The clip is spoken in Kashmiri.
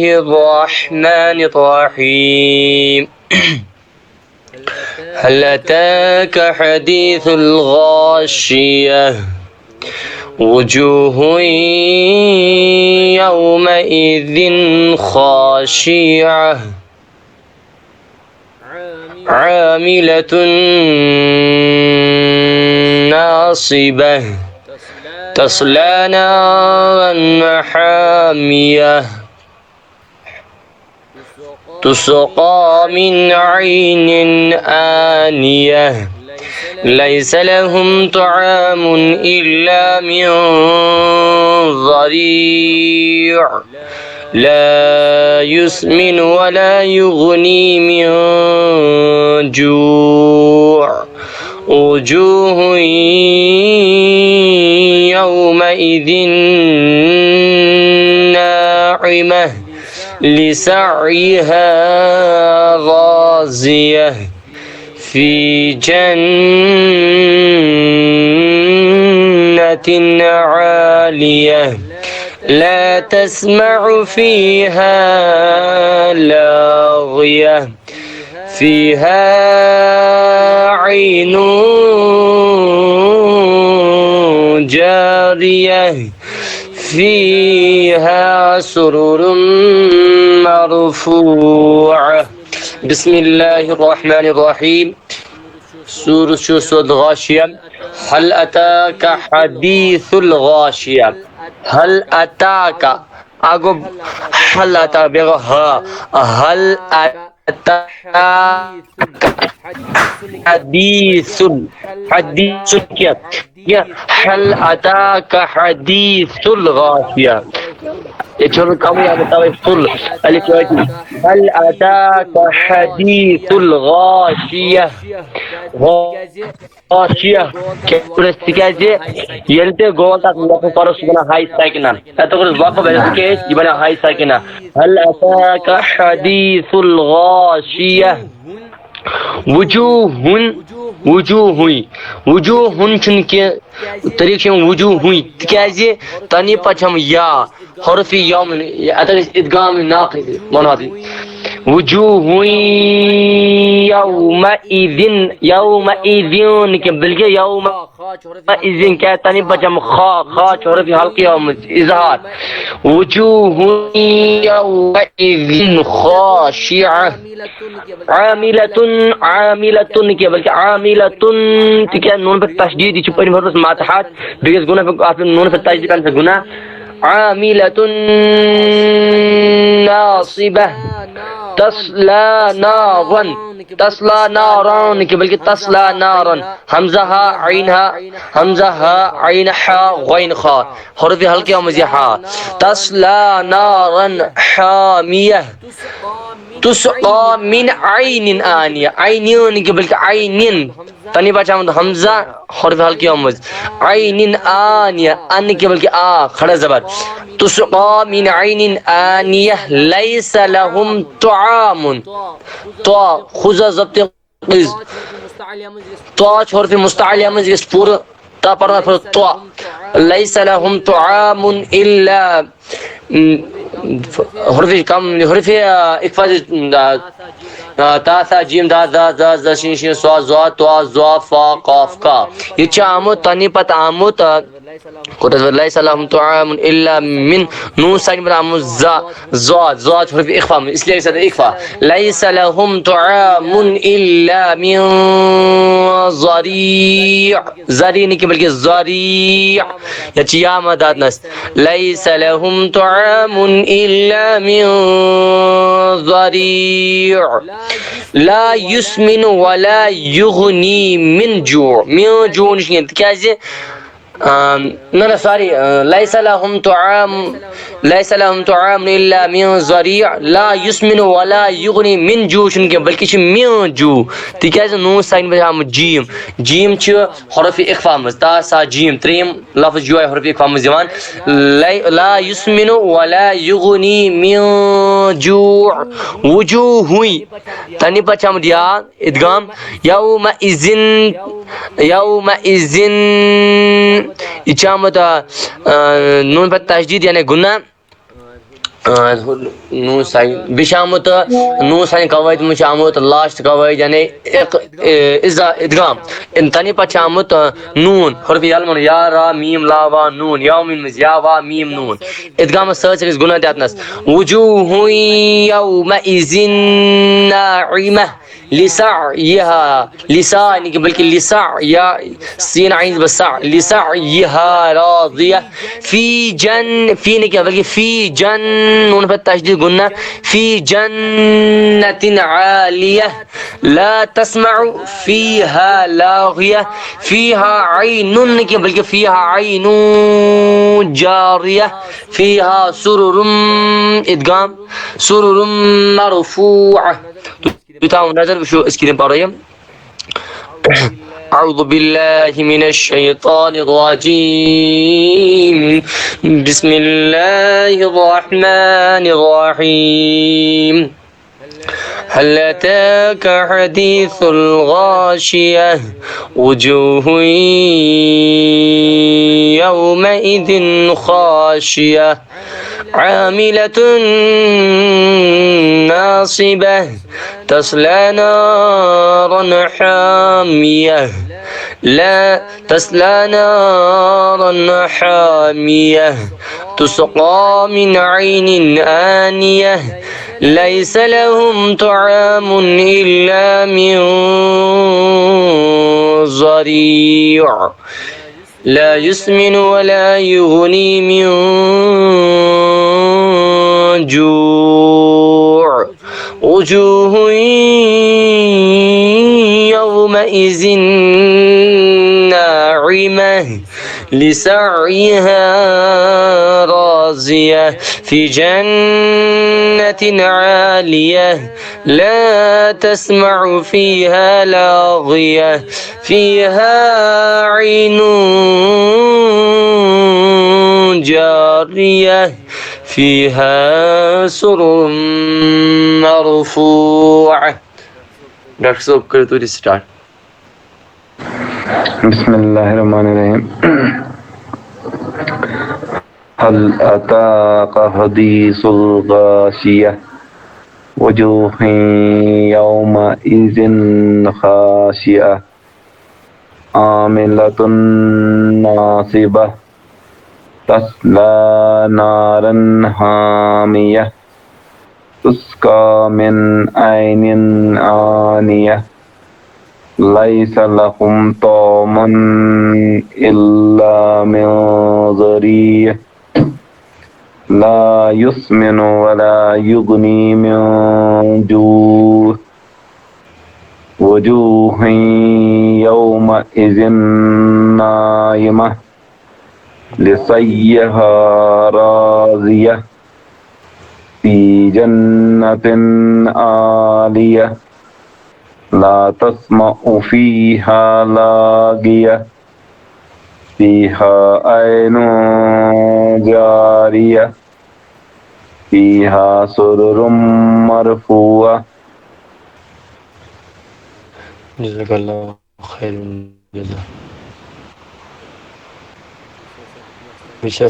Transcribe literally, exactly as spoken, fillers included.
الرحمن الرحيم. هل أتاك حديث الغاشية. وجوه يومئذ خاشعة. عاملة ناصبة. تصلى نارا حامية. تسقى من عين آنية. ليس لهم طعام إلا من ضريع. لا يسمن ولا يغني من جوع. وجوه يومئذ ناعمة. لسعيها راضية. في جنة عالية. لا تسمع فيها لاغية. فيها عين جارية. فيها سرر مرفوعة. بسم الله الرحمن الرحيم. سورة شو سورة غاشية. هل أتاك حديث الغاشية. هل أتاك. أقول هل أتاك بيغو ها. هل أتاك حديث. حديث كيف؟ يا هل أتاك حديث الغاشية. يتشرب كم يا بتاوي فل. ألف واجب. هل أتاك حديث الغاشية. غاشية. کیٛازِ؟ ییٚلہِ تہِ گول تَتھ وقف پَرو، سُہ بَنان ہاے ساکِنہ۔ تَتھ اگر وقف آسہِ، سُہ کیٛاہ آسہِ؟ یہِ بَنان ہاے ساکِنہ۔ هل أتاك حديث الغاشية۔ وجوہ، وجوہ، وجوہ چھُنہٕ کینٛہہ، طریٖقہٕ چھُ یِوان وجوہ، تِکیٛازِ تَنہٕ پَتہٕ چھِ یِم یا۔ حرف یوم، اَتھ ٲسۍ ادغام ناقص وَنان۔ وجوہ یومئذ، یومئذ نہٕ کینٛہہ، بلکہِ یومئذ، کیٛازِ تَنہٕ پَتہٕ چھِ یِم خا، خا چھُ حرف حلقی آمٕژ اظہار۔ وجوہ یومئذ خاشعة۔ عاملة، عاملة نہٕ کینٛہہ، بلکہِ عاملة، تِکیٛازِ نوٗن پٮ۪ٹھ تشدیٖد، یہِ چھُ پٔتمہِ حرفس ماتحت، بیٚیہِ گژھِ گُناہ، اَتھ پٮ۪ٹھ نوٗنَس پٮ۪ٹھ تشدیٖد، اَمہِ سۭتۍ گُناہ۔ عاملة ناصبة۔ تصلى نارا۔ تصلى نارا نہٕ کینٛہہ، بلکہِ تصلى نارا۔ حمزہ ہا، عین ہا، حمزہ ہا، عین ہا، غین خا۔ حرف حلقی آمٕژ یہِ ہا۔ تصلى نارا حامية۔ تسقى من عين آنية۔ عین نہٕ کینٛہہ، بلکہِ عین۔ تَنہٕ پَتہٕ چھُ آمُت حمزہ، حرف حلقی آمٕژ۔ عين آنية، اَن نہٕ کینٛہہ، بلکہِ آ، کھڑا زبر۔ تسقى من عين آنية، ليس لهم طعام۔ تو، خُزہ ضبط، تو چھُ حرف مستعلیٰ منٛز، یُس پوٗرٕ تا پَران پھِر تو۔ ليس لهم طعام إلا، م، حرف کم، حرف، آ، اخفاء، آ، آ، تا، ثا، جیم، دا، ذا، ذا، ذا، شین، شین، صا، ضا، طا، ظا، فا، قاف، کا۔ یہِ چھُ آمُت، تَنہٕ پَتہٕ آمُت، آ، کوٚر اَسہِ وۄنۍ، ليس لهم طعام إلا من، نوٗن ساکِن پَتہٕ آمُت زا، ضاد، ضاد چھُ حرف اخفاء، اس لیے أسۍ اِخفا۔ ليس لهم طعام إلا من ضريع۔ ضری نہٕ کینٛہہ، بلکہِ ضریع۔ یَتھ چھِ یا مَد اَتنَس۔ ليس لهم طعام إلا من ضريع۔ لا يسمن ولا يغني من جوع۔ من جوع نِش کینٛہہ، تِکیٛازِ، آم، نہ، نہ، sorry، آ، ليس لهم طعام، ليس لهم طعام إلا من ضريع، لا يسمن ولا يغني من جوع چھُنہٕ کینٛہہ، بلکہِ چھُ من جوع، تِکیٛازِ نوٗن ساکِن پٮ۪ٹھ آمُت جیم۔ جیم چھُ حرف اخفاء منٛز، تا، ثا، جیم، ترٛیٚیِم لفظ چھُ یِہوٚے حرف اخفاء منٛز یِوان۔ لا، لا يسمن ولا يغني من جوع۔ وجوہ، تَنہٕ پَتہٕ چھُ آمُت یا۔ ادغام۔ یومئذ، یومئذ۔ یہِ چھُ آمُت، آ، آ، نوٗن پَتہٕ تشدیٖد، یعنی غُنّہ۔ آ، نون ساکن۔ بیٚیہِ چھُ آمُت، آ، نون ساکن قواعد منٛز چھُ آمُت لاسٹ قواعد، یعنی اق-، اے، اِزا-، ادغام۔ اَمہِ تَنہٕ پَتہٕ چھُ آمُت، آ، نون، حرف یلمن، یا، را، میم، لا، وا، نون، یا میم منٛز یا، وا، میم، نون۔ ادغامس سۭتۍ سۭتۍ گژھِ غنہ تہِ اَتنَس۔ وجوہ یومئذ ناعمہ۔ لسعیہا، لسا، یعنی کہ بلکہ لسع، یا سین عین بسع، لسعیہا راضیہ۔ فی جن، فی نہ کینٛہہ، بلکہ فی جن، نون پر تشدید غنہ، فی جنت عالیہ، لا تسمع فیہا لاغیہ، فیہا عین نہ کینٛہہ، بلکہ فیہا عین جاریہ، فیہا سرر، ادغام، سرر مرفوعہ۔ تُہۍ تھاوو نظر، وٕچھِو أسۍ کِتھ کٔنۍ پَرو یِم۔ أعوذ بالله من الشيطان الرجيم. بسم الله الرحمن الرحيم. هل أتاك حديث الغاشية؟ وجوه يومئذ خاشية. عاملة ناصبة. تصلى نارا حامية. لا، تصلى نارا حامية. تسقى من عين آنية. ليس لهم طعام إلا من ضريع. لا يسمن ولا يغني من جوع. وجوه يومئذ ناعمة. لسعيها راضية. في جنة عالية. لا تسمع فيها لاغية. فيها عين جارية. فيها سرر مرفوعة. ڈاکٹر صٲب، کٔرِو تُہۍ start. بسم الله الرحمن الرحيم. هل أتاك حديث الغاشية؟ وجوه يومئذ خاشعة. عاملة ناصبة. تصلى نارا حامية. تسقى من عين آنية. ليس لهم طعام إلا من ضريع. لا يسمن ولا يغني من جوع. وجوه يومئذ ناعمة. لسعيها راضية. في جنة عالية. لا تسمع فيها لاغية. فيها عين جارية. فيها سرر مرفوعة. جزاك الله خير الجزاء.